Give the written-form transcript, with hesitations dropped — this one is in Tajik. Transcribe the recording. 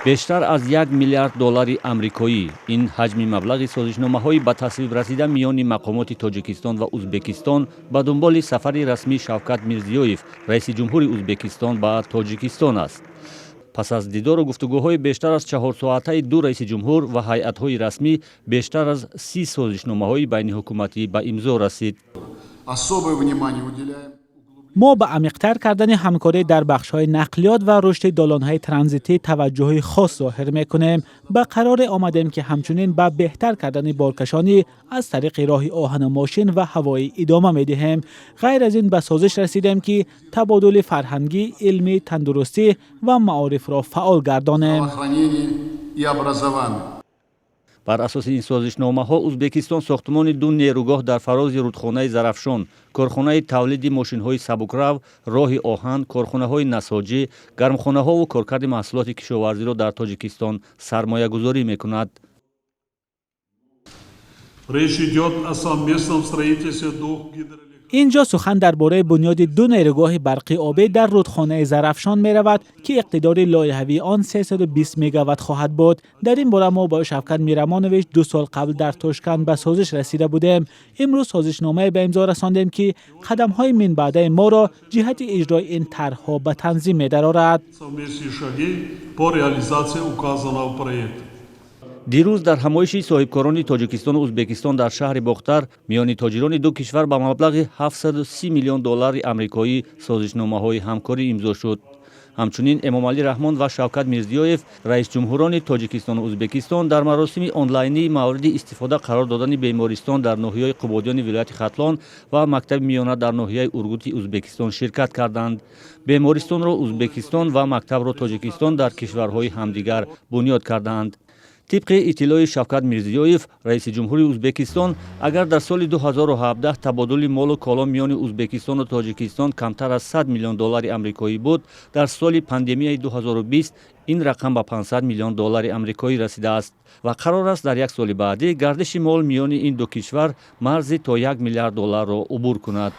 Бештар аз 1 миллиард доллари амрикоӣ — ин ҳаҷми маблағи созишномаҳои ба тасвиб расида миёни мақомоти Тоҷикистон ва Узбекистон ба дунболи сафари расмии Шавкат Мирзиёев, раиси ҷумҳури Узбекистон, ба Тоҷикистон аст. Пас аз дидору гуфтугӯҳои бештар аз 4-соатаи ду раиси ҷумҳур ва ҳайатҳои расмӣ, бештар аз 30 созишномаҳои байниҳукуматӣ ба имзо расид. Особое внимание уделяем Мо ба амиқтар кардани ҳамкорӣ дар бахшҳои нақлиёт ва рушди долонҳои транзитӣ таваҷҷӯҳи хос зоҳир мекунем. Ба қароре омадем, ки ҳамчунин ба беҳтар кардани боркашонӣ аз тариқи роҳи оҳану мошин ва ҳавоӣ идома медиҳем. Ғайр аз ин, ба созиш расидем, ки табодули фарҳангӣ, илмӣ, тандурустӣ ва маорифро фаъол гардонем. Здравоохранения и образования. Бар асоси ин созишномаҳо, Узбекистон сохтмони ду нерӯгоҳ дар фарози рудхонаи Зарафшон, корхонаи тавлиди мошинҳои сабукрав, роҳи оҳан, корхонаҳои насоҷӣ, гармхонаҳову коркарди маҳсулоти кишоварзиро дар Тоҷикистон сармоягузорӣ мекунад. Речь идет о совместном строительстве двух гидроэлектростанций. Ин ҷо сухан дар бораи бунёди ду нерӯгоҳи барқи обӣ дар рудхонаи Зарафшон меравад, ки иқтидори лоиҳавии он 320 мегаватт хоҳад буд. Дар ин бора мо бо Шавкат Мирамонович 2 сол қабл дар Тошканд ба созиш расида будем. Имрӯз созишномае ба имзо расондем, ки қадамҳои минбаъдаи моро ҷиҳати иҷрои ин тарҳҳо ба танзим медарорад. Совместных шагов по реализации указанного проекта. Дирӯз дар ҳамоиши соҳибкорони Тоҷикистону Узбекистон дар шаҳри Бохтар миёни тоҷирони ду кишвар ба маблағи 730 миллион доллари амрикоӣ созишномаҳои ҳамкорӣ имзо шуд. Ҳамчунин, Эмомалӣ Раҳмон ва Шавкат Мирзиёев, раисҷумҳурони Тоҷикистону Узбекистон, дар маросими онлайнии мавриди истифода қарор додани бемористон дар ноҳияи Қубодиёни вилояти Хатлон ва мактаби миёна дар ноҳияи Ургути Узбекистон ширкат карданд. Бемористонро Узбекистон ва мактабро Тоҷикистон дар кишварҳои ҳамдигар бунёд кардаанд. Тибқи иттилои Шавкат Мирзиёев, раиси ҷумҳури Узбекистон, агар дар соли 2017 табодули молу коло миёни Узбекистону Тоҷикистон камтар аз 100 миллион доллари амрикоӣ буд, дар соли пандемияи 2020 ин рақам ба 500 миллион доллари амрикоӣ расидааст ва қарор аст, дар як соли баъдӣ гардиши мол миёни ин ду кишвар марзи то 1 миллиард долларро убур кунад.